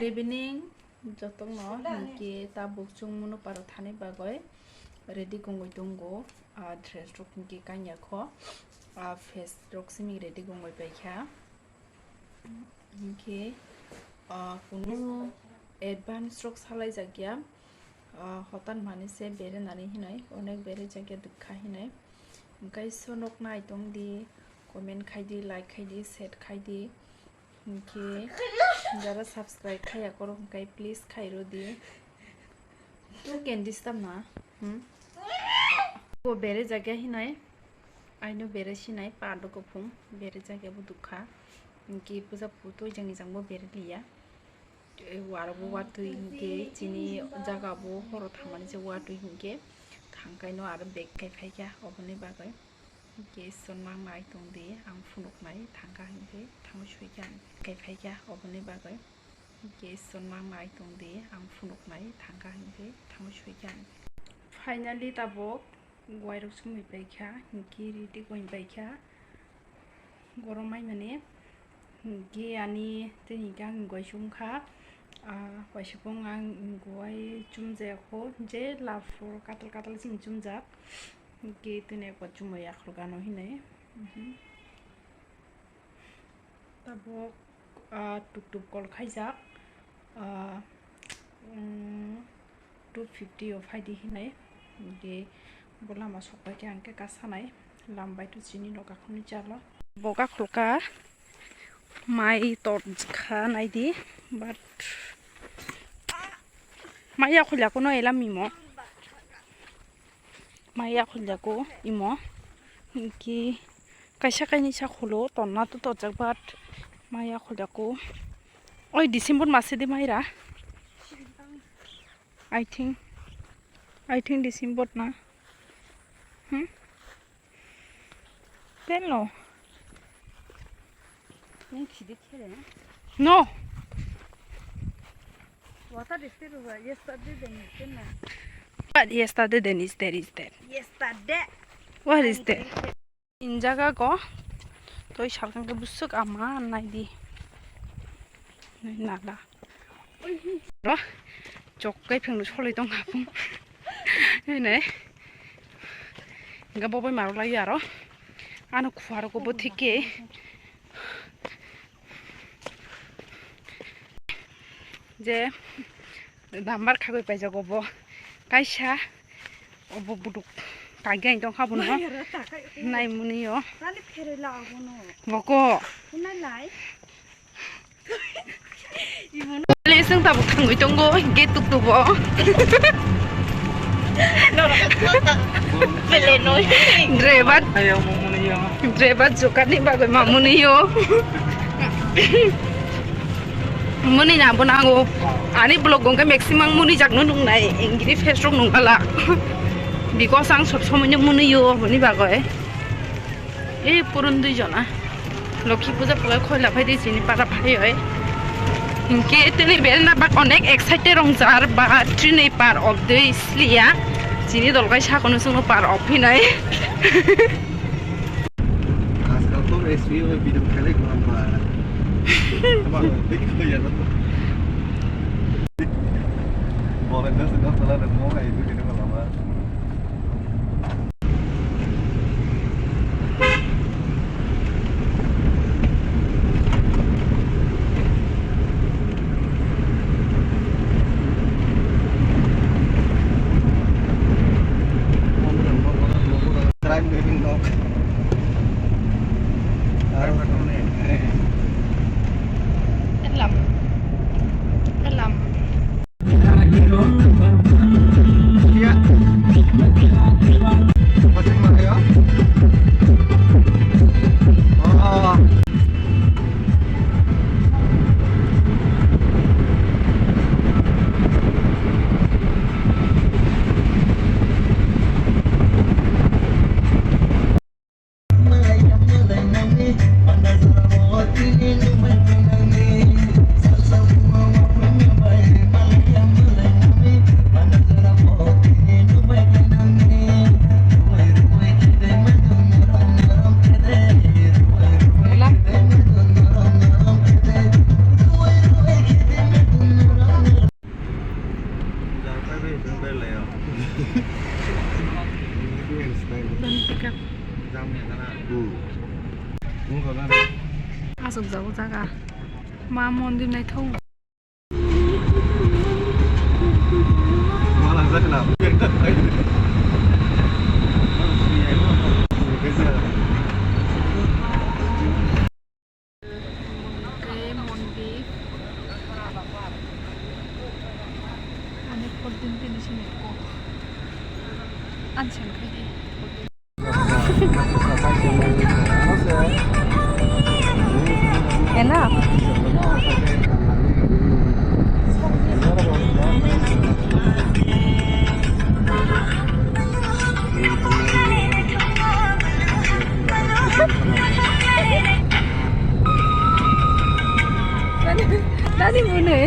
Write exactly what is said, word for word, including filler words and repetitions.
Good evening, jotokno hinkhe tabuk chwng Munuparo thani bagwi ready wngwi tongo. Ah, dress rok hinkhe kanya kho, ah, face rok simi ready wngwi paikha. Hinkhe, ah, kunu advance rok salai jakya. Ah, hotan mani se bere nani hinai, onek bere jakya dukha hinai. Hinkhe so nok nai tong di, comment khai di, like khai di, share khai di. Hinkhe jara subscribe khaiya korok hinkhe please khai rw di. Tu can disturb na? Hmm? Bo bere jakya hinai, aino bere sinai, pado kuphung, bere jakya bo dukha. Hinkhe puja putoi jang jang bo bere liya. Warok bo watwi hinkhe chini jaga bo horo thangmani se watwi hinkhe thangkaino aro bag kai phaikha oboni bagwi. Hinkhe Isor nang nai tong di, ang phunuknai thangkha hinkhe thangwi soikha ang kai phaikha oboni bagwi. Hinkhe Isor nang nai tong di, ang phunuknai thangkha hinkhe thangwi soikha ang. Finally tabuk wairok sumui paikha, hinkhe ready wngwi paikha. Goromai mani, hinkhe ani tini hinkhe ang goi chumkha. Ah, waisa bong ang goi chumjaya kho, je lafur katal katal sing chumjak. Hinkhe tini ekbar chumui yakhwlgano hinwi. Mhm. Tabuk, ah, tuk tuk call khaijak. Ah, mm, two fifty o phaidi hinwi. Hinkhe bo lama sokpai khe ang khe kasanai. Lam bai to chini no kakhungni chalo. Bo kakhulka mai tor kha naidi, but mai yakhulya kuno elam mimo. Mai yakhulya ko imo. Hinkhe kaisa kainwi sakhulo tonna to tojak, but mai yakhulya ko. Oi, December mase di maira. I think, I think December na. Hmm? Tenlo. Nang khide khere. No. What are the state of yesterday then is ten na? But yesterday then is there is there. Yesterday. What is there? Injaga go. Toi salkang ke busuk ama naidi. Nala. Ro. Chok kai phengno solai tong hapung. Nene. Enga bobai marok lai aro. Ano khuaro ko bothike. Je. Dambar khagwi paijago bo. Kaisa. Obo buduk. Kagi ang tong kha bono. Nai muni yo. Tani phere la abono. Boko. Unai lai. Lesung tabuk thangwi tongo, gate tuk tubo. Bele noi. Driver. Driver jokani bagwi mamuni yo. Muni na bo nango. Ani vlog gongke maximum muni jakno nungnai, engiri face rok nungala. Because ang sob somoi no muni yo, boni bagwi. Ei purun dui jona. Lokhi puja phugai khoila phai di chini para phai oi. Hinkhe tini berna bak onek excited rong jar ba tini par of the sliya. Chini dol kai sakono sungno par of hinai. Ajkal to S B O video khelai ko hamba. Tama ko dik ko ya. Boleh dah sudah salah dan mau itu jadi apa? Crime living dog. Elam. Elam. Jago jaga. Ma mondir naithok. Khe mondir. Onek pordin tini sini ko. Ansen khai di. Enough. Nani, nani mune?